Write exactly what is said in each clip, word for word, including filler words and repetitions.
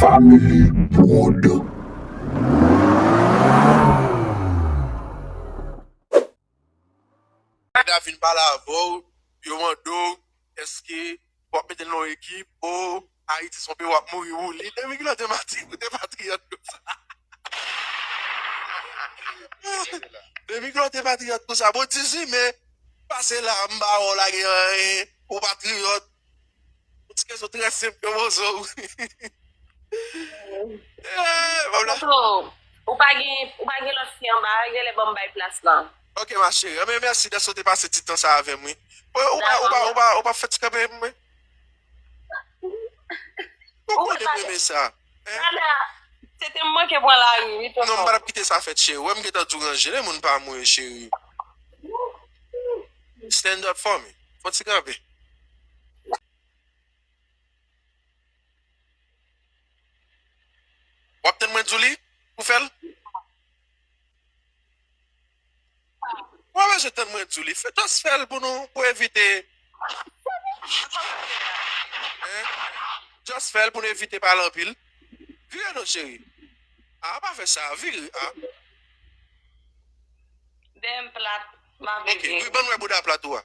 Family Prod. Nèg la vin pale avè w, yo mande w, èske w ap mete l nan yon ekip, o, Ayiti se yon peyi w ap mouri pou li. Depi kilè w te patri-, ou te patriyòt konsa? Depi kilè w te patriyòt konsa? Bon, dizuit me, pase la, m pa wè w lage anyen, ou patriyòt. Yon ti kesyon trè senp yo poze w. Eh, bon, la. Tonton, ou pa gen, ou pa gen lòt fi anba, genlè ban m bay plas lan. Ok, ma chérie. Anben, mèsi dèske w te pase ti tan sa avè m, wi. Ou, ou pa, ou pa, ou pa, ou pa fè ti kanpe pou mwen? Ou konnen m renmen sa. Hein? Dada, se te m manke pran lari, wi, tonton. Non, m pa t ap kite sa fèt, cheri. Ou wè m gentan di w ranje, lè moun pa mouri, cheri. Stand up for me. Fè yon ti kanpe. W ap tann mwen di w li pou fè l? Ou pa bezwen tann mwen di w li. Fè, just fè l pou nou, pou evite. Hein? Just fè l pou nou evite pale anpil. Vire non, cheri. A, pa fè sa, vire. A. Dèyè m plat, m ap vire. Ok, wi, ban m wè bouda plat ou a.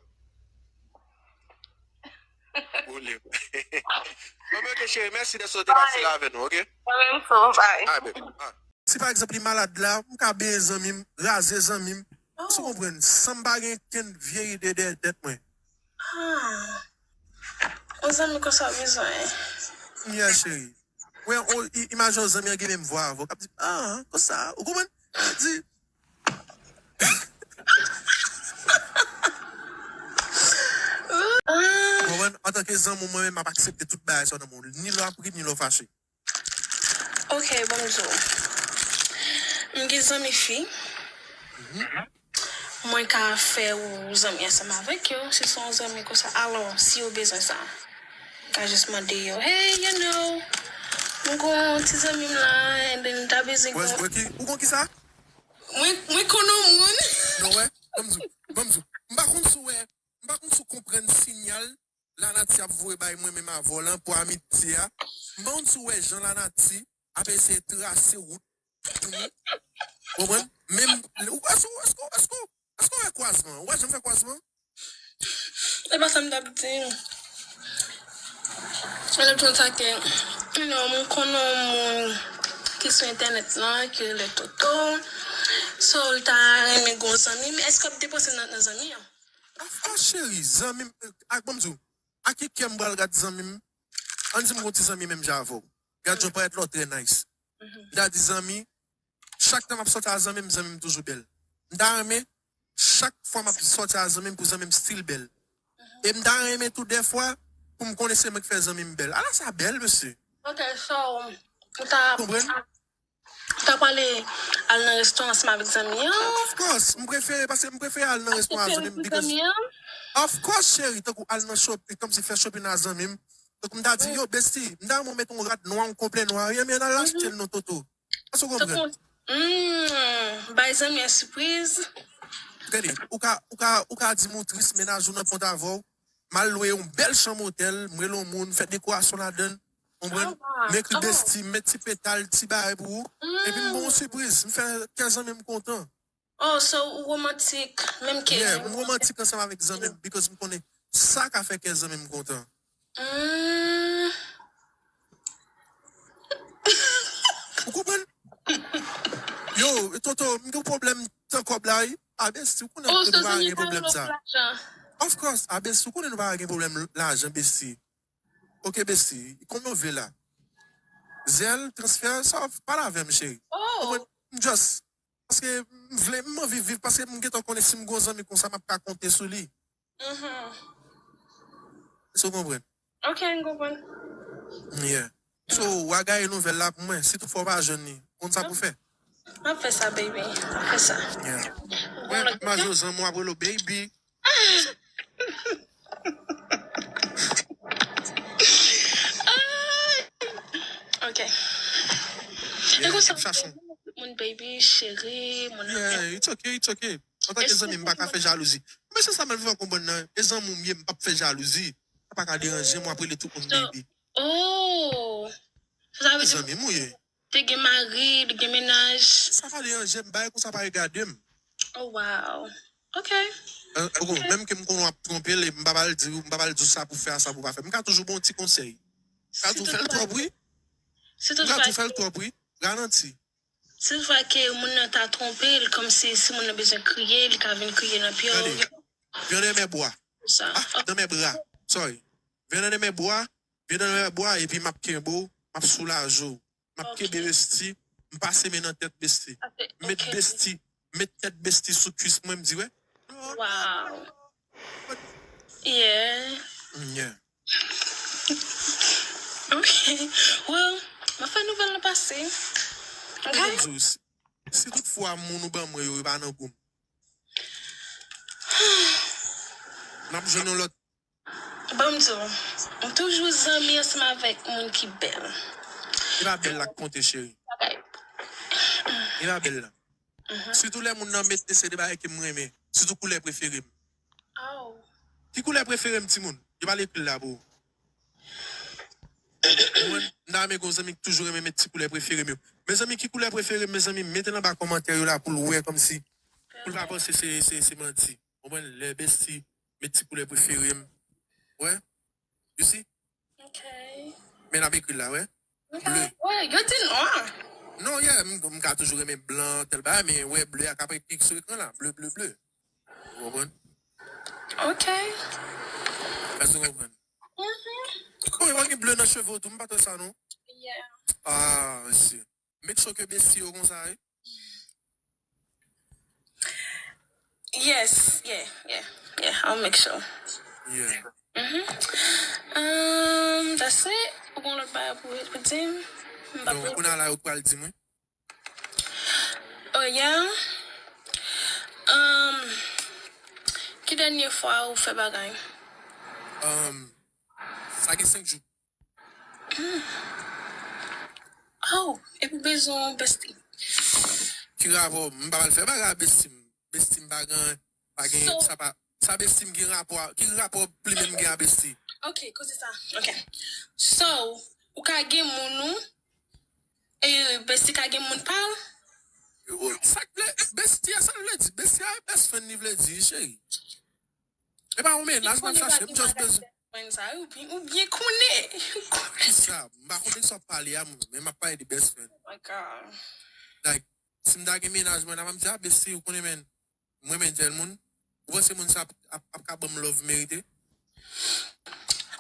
Boule. Bon, men, ok, cheri, mèsi dèske w te pase la avè nou, ok? Mwen menm tou, bye. Alright, baby. Alright. Si pa egzanp li malad la, m ka benyen zanmi m, raze zanmi m. Èske w konprann? San m pa gen kenn vye ide dèyè tèt mwen. Ah. Yon zanmi konsa w bezwen. Yeah, cheri. Wè, o, i-, imajine yon zanmi an gen menm vwa avè w, k ap di, ah, konsa, ou konprann? Di, Konprann? Antanke zanmi w, mwen menm, m ap aksepte tout bagay sa w nan men w. Ni lè w ap ri, ni lè w fache. Ok, ban m di w. M gen zanmi fi. Mwen ka fè ou zanmi ansanm avèk yo, si se yon zanmi konsa. Alò, si yo bezwen sa, m ka jis mande yo, hey, you know, m gon ti zanmi m la, and then m ta bezwen Wè, gon wè ki, ou gon ki sa? Mwen, mwen konn yon moun. Non, wè, ban m di w, ban m di w. M pa konn si w wè, m pa konn si w konprann siyal lanati ap voye bay mwen menm avè w lan pou amitye a. M pa konn si w wè jan lanati ap eseye trase wout pou nou. Konprann? Menm, ou, èske, èske, èske, èske w wè kwazman? Ou pa janm fè kwazman? E pa sa m t ap di. Lòt jou sa ke, you know, m konn yon moun ki sou entènèt lan, ki rele Toto. So, l ta renmen gon zanmi, men èske w ap depanse nan, nan zanmi an? Of course, cheri, zanmi m, ak, ban m di w, ak ki kè m pral gad zanmi m? Ann di m gon ti zanmi menm jan avè w. Gad jan parèt lè w trè nice. M ta di zanmi, chak tan m ap sòti a zanmi m, zanmi m toujou bèl. M ta renmen, chak fwa m ap sòti a zanmi m, pou zanmi m still bèl. E m ta renmen tou dèfwa, pou m konnen se mwen k fè zanmi m bèl. Ala sa bèl, mesye. Ok, so, ou ta, Konprann? Ou ta prale al nan restoran ansanm avèk zanmi an? Of course, m prefere, paske m prefere al nan restoran a zanmi m, because zanmi an? Of course, cheri, tankou al nan shopping, kòmsi fè shopping a zanmi m. Tankou m ta di, yo, bestie, m ta renmen w mete yon rad nwa, yon konplè nwa, wi, ebyen, al achte l non, Toto. Èske w konprann? Tankou, hmm, bay zanmi an sipriz. Tande, ou ka, ou ka, ou ka di m ou tris, mennaj ou nan kont avè w. M al lwe yon bèl chanm otèl, m rele yon moun, fè dekorasyon ladan l, konprann? M ekri bestie, m met ti petal, ti bagay pou ou. Epi m ba w yon sipriz, m fè kè zanmi m kontan. Oh, so ou romantik, menm ke Yeah, m romantik ansanm avèk zanmi m, because m konnen sa ka fè kè zanmi m kontan. Hmm. Ou konprann? Yo, Toto, m gen pwoblèm tan kòb la, wi. A, bestie, ou konnen nou pa gen pwoblèm sa. Of course, a, bestie, ou konnen nou pa gen pwoblèm lajan, bestie. Ok, bestie, konbyen w vle la? Zelle, transfè, sa, pale avè m, cheri. Ou konprann? M just, paske m vle, m anvi viv, paske m gentan konnen si m gon zanmi konsa, m ap ka konte sou li. Mhm. Èske w konprann? Ok, m konprann. Yeah. So, w a gaye nouvèl la pou mwen. Si toutfwa w pa jwenn li, konn sa pou fè. M ap fè sa, baby. M ap fè sa. Yeah. Wè, m a jwe zanmi w ap rele w baby. Ok. Yeah, e konsa, m chache w. Moun baby, cheri, moun Yeah, it's ok, it's ok. Antanke zanmi, m pa ka fè jalouzi. Men se sa m ap fè w konprann nan. E zanmi w m ye, m p ap fè jalouzi. Sa pa ka deranje m, w ap rele tout moun baby. Oh! Sa vle di, zanmi m ou ye. Te gen mari, li gen mennaj. Sa pa deranje m, bagay konsa pa regade m. Oh, wow. Ok. Menm ke m konnen w ap twonpe l, m pa pral di w, m pa pral di w sa pou fè, sa pou pa fè. M ka toujou ba w ti konsèy. M ka toujou fè l twòp, wi. M ka toujou fè l twòp, wi. Ralanti. Si toutfwa ke moun nan ta twonpe l, kòmsi si moun nan bezwen kriye, li ka vin kriye nan pye w. Gade, vyan nan men bwa. Ah, nan men bra. Sorry. Vyan nan men bwa, vyan nan men bwa, epi m ap kenbe w, m ap soulaje w. M ap kenbe Besti, m pase men nan tèt Besti. M met Besti, met tèt Besti sou kwis mwen, m di, wè. Wow. Yeah. Yeah. Ok. Well, m ap fè nouvèl lan pase. Ok. Mwen di w, si, si tout fwa moun ou ban mwen yo, yo pa nan gou m, n ap jwenn yon lòt. Ban m di w, m toujou zanmi ansanm avèk moun ki bèl. E pa bèl la k konte, cheri. E pa bèl la. Sitou lè moun nan met se de bagay ke m renmen. Sitou koulè prefere m. Ki koulè prefere m, timoun? Yo pa l ekri l la pou ou. Mwen, m ta renmen gen yon zanmi ki toujou renmen met ti koulè prefere m yo. Mezanmi, ki koulè prefere m, mezanmi? Mete l anba kòmantè yo la pou l wè kòmsi, pou l pa panse se, se, se manti. Konprann? Lè Besti met ti koulè prefere m. Wè? You see? Ok. Men n ap ekri l la, wè. Ble. Wè, yo di nwa. Non, yeah, m, m ka toujou renmen blan, tèl bagay, men wè ble a k ap ekri sou ekran la. Ble, ble, ble. Ou konprann? Ok. Èske w konprann? Mhm. Kòman w gen ble nan cheve w tou? M pa t wè sa, non. Yeah. Ah, mesye. Make sure ke Besti yo konsa, wi. Yes, yeah, yeah, yeah, I'll make sure. Yeah. Mhm. Um, that's it. Ou gon lòt bagay pou, pou di m? M pa Non, pou kounye a la, ou pral di m, wi. Oh, yeah? Um, ki dènye fwa ou fè bagay? Um, sa gen senk jou. Oh, epi bezwen yon bestie. Ki rapò? M pa pral fè bagay a bestie m. Bestie m pa gen, pa gen, sa pa, sa bestie m gen rapò a, ki rapò plimen m gen a bestie? Ok, koze sa. Ok. So, ou ka gen moun ou, e bestie ka gen moun pa l? Sa k vle, bestie a sa l vle di? Bestie a e best friend li vle di, cheri. E pa yon mennaj m ap chache, m just bezwen. Ou byen, ou byen konnen. Kisa? M pa konnen sa w ap pale a, mwen, men m ap pale de best friend. Like, si m ta gen mennaj mwen la, m ap di, a, bestie, ou konnen, men, m renmen tèl moun. Ou panse moun sa ap, ap, ap ka ban m love m merite?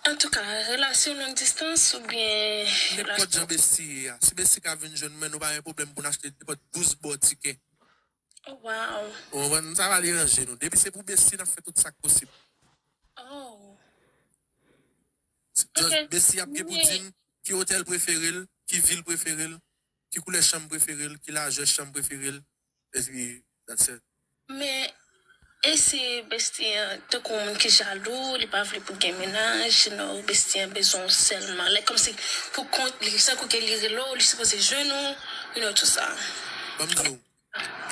Antouka, relasyon long distance oubyen. Nenpòt jan bestie ye a. Si bestie ka vin jwenn mwen, nou pa gen pwoblèm pou n achte nenpòt douz bò tikè. Oh, wow. Ou konprann? Sa pa deranje nou. Depi se pou bestie, n ap fè tout sa k posib. Oh. Just, ok, bestie ap gen pou di m ki otèl prefere l, ki vil prefere l, ki koulè chanm prefere l, ki lajè chanm prefere l. Epi, that's it. Men, e si bestie an tankou yon moun ki jalou, li pa vle pou gen mennaj, you know, bestie an bezwen w sèlman. Like, kòmsi pou kont li, tankou ke li rele w, li sipoze jwenn ou, you know, tout sa. Ban m di w,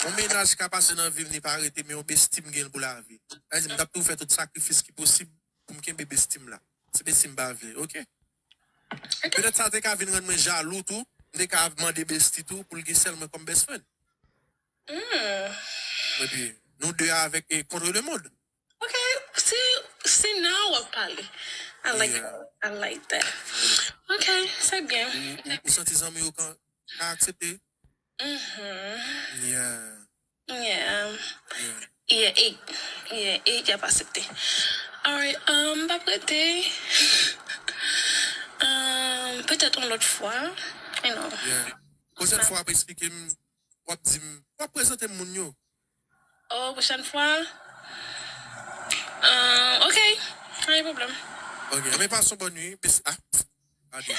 yon mennaj ka pase nan vi m, li pa rete, men yon bestie m gen l pou lavi. Sa vle di, m t ap toujou fè tout sakrifis ki posib pou m kenbe bestie m la. Si bestie m pa vle, ok? Ok. Petèt sa te ka vin rann mwen jalou tou, m te ka mande bestie tou pou l gen sèl mwen kòm best friend. Hmm. Epi, nou de avèk e contre le monde. Ok, si, si now w ap pale. I like that. I like that. Ok, se byen. Ou, ou santi zanmi yo ka, ka aksepte? Mhm. Yeah. Yeah. Yeah. Yeah, e, yeah, e y ap aksepte. Alright, um, m p ap rete. Um, petèt yon lòt fwa, you know. Yeah. Pwochèn fwa w ap eksplike m, w ap di m, w ap prezante m moun yo. Oh, pwochèn fwa. Um, ok, pa gen pwoblèm. Ok, men pase yon bòn nuit, peace. Ah, ade.